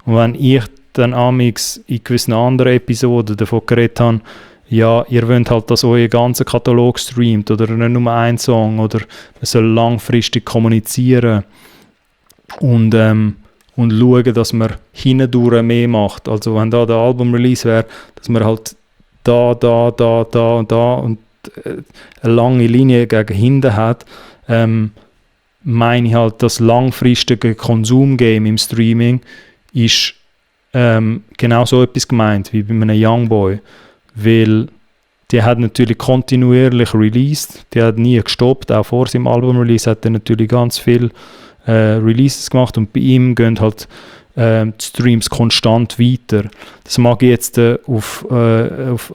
Und wenn ich dann amix in gewissen anderen Episoden davon geredet habe, ja, ihr wollt halt, dass euer ganzer Katalog streamt oder nicht nur ein Song oder man soll langfristig kommunizieren und schauen, dass man hindurch mehr macht. Also wenn da der Album-Release wäre, dass man halt da und eine lange Linie gegen hinten hat, meine ich halt, das langfristige Konsumgame im Streaming ist genau so etwas gemeint wie bei einem Youngboy. Weil der hat natürlich kontinuierlich released, der hat nie gestoppt, auch vor seinem Album-Release hat er natürlich ganz viel Releases gemacht und bei ihm gehen halt die Streams konstant weiter. Das mag jetzt auf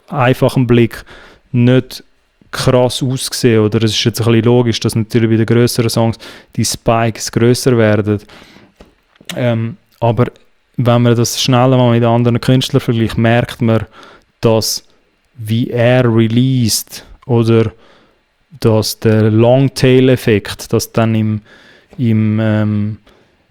einfachen Blick nicht krass aussehen, oder es ist jetzt ein bisschen logisch, dass natürlich bei den grösseren Songs die Spikes grösser werden. Aber wenn man das schneller mal mit anderen Künstlern vergleicht, merkt man, dass wie er released oder dass der Longtail-Effekt, dass dann im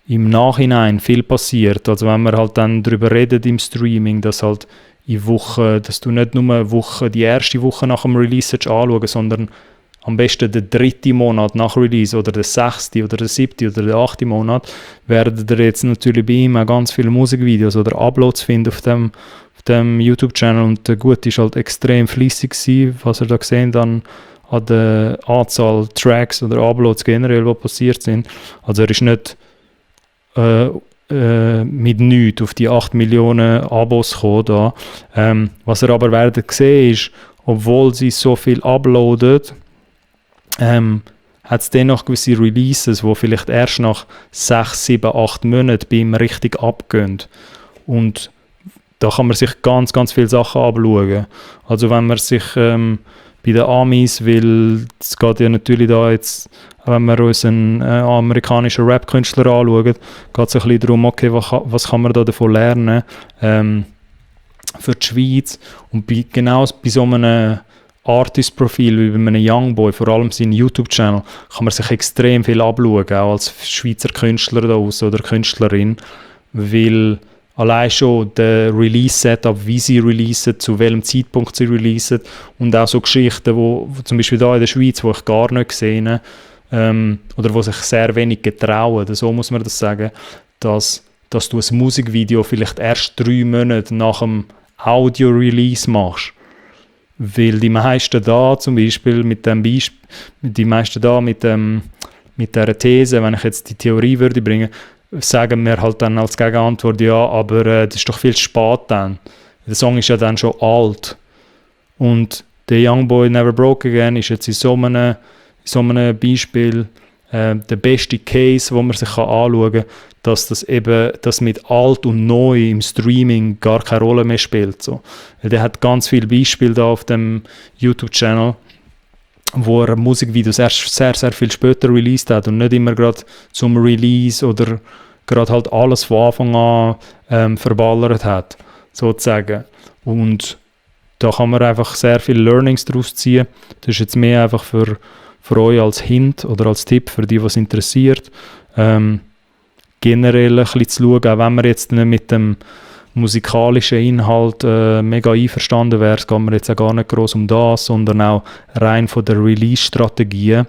Nachhinein viel passiert. Also wenn man halt dann darüber redet im Streaming, dass halt in Woche, dass du nicht nur die erste Woche nach dem Release anschauen, sondern am besten den 3. Monat nach Release oder den 6. oder den 7. oder den 8. Monat, werden ihr jetzt natürlich bei ihm auch ganz viele Musikvideos oder Uploads finden auf dem YouTube-Channel, und der Gut ist halt extrem fleissig gewesen, was ihr da gesehen dann an der Anzahl Tracks oder Uploads generell, die passiert sind. Also er ist nicht mit nichts auf die 8 Millionen Abos gekommen da. Was ihr aber werdet sehen ist, obwohl sie so viel uploadet, hat es dennoch gewisse Releases, die vielleicht erst nach 6, 7, 8 Monaten bei ihm richtig abgehen. Und da kann man sich ganz, ganz viele Sachen abschauen. Also wenn man sich bei den Amis, weil es geht ja natürlich da jetzt, wenn wir uns einen amerikanischen Rap-Künstler anschauen, geht es ein bisschen darum, okay, was kann man da davon lernen für die Schweiz. Und genau bei so einem Artist-Profil wie bei einem Youngboy, vor allem seinen YouTube-Channel, kann man sich extrem viel abschauen, auch als Schweizer Künstler da aus oder Künstlerin, weil allein schon der Release-Setup, wie sie releasen, zu welchem Zeitpunkt sie releasen, und auch so Geschichten, wo zum Beispiel da in der Schweiz, wo ich gar nicht gesehen oder wo sich sehr wenig getrauen, so muss man das sagen, dass du ein Musikvideo vielleicht erst 3 Monate nach dem Audio-Release machst. Weil die meisten da zum Beispiel mit dieser These, wenn ich jetzt die Theorie würde bringen, sagen wir halt dann als Gegenantwort, ja, aber das ist doch viel zu spät dann. Der Song ist ja dann schon alt. Und der Youngboy Never Broke Again ist jetzt in so einem Beispiel der beste Case, wo man sich anschauen kann, dass das mit alt und neu im Streaming gar keine Rolle mehr spielt. So. Der hat ganz viele Beispiele da auf dem YouTube-Channel, wo er Musikvideos erst sehr, sehr viel später released hat und nicht immer gerade zum Release oder gerade halt alles von Anfang an verballert hat, sozusagen. Und da kann man einfach sehr viele Learnings daraus ziehen. Das ist jetzt mehr einfach für euch als Hint oder als Tipp für die, was interessiert. Generell ein bisschen zu schauen, auch wenn man jetzt nicht mit dem musikalischen Inhalt mega einverstanden wäre, es geht mir jetzt auch gar nicht groß um das, sondern auch rein von der Release-Strategie,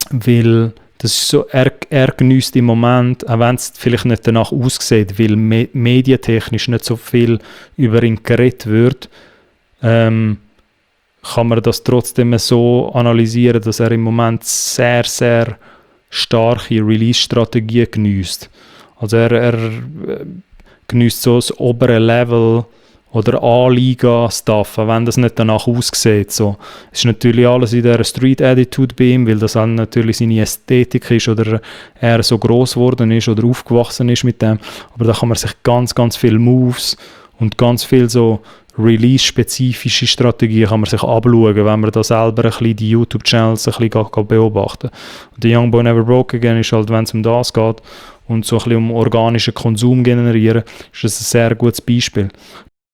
weil das ist so, er geniesst im Moment, auch wenn es vielleicht nicht danach aussieht, weil medientechnisch nicht so viel über ihn geredet wird, kann man das trotzdem so analysieren, dass er im Moment sehr, sehr starke Release-Strategie geniesst. Also er geniesst so das obere Level oder A-Liga-Stuff, wenn das nicht danach aussieht. So. Es ist natürlich alles in dieser Street-Attitude bei ihm, weil das dann natürlich seine Ästhetik ist oder er so gross geworden ist oder aufgewachsen ist mit dem. Aber da kann man sich ganz, ganz viele Moves und ganz viel so Release-spezifische Strategien kann man sich abschauen, wenn man da selber ein bisschen die YouTube-Channels ein bisschen beobachten. Und der Youngboy Never Broke Again ist halt, wenn es um das geht und so ein bisschen um organischen Konsum generieren, ist das ein sehr gutes Beispiel.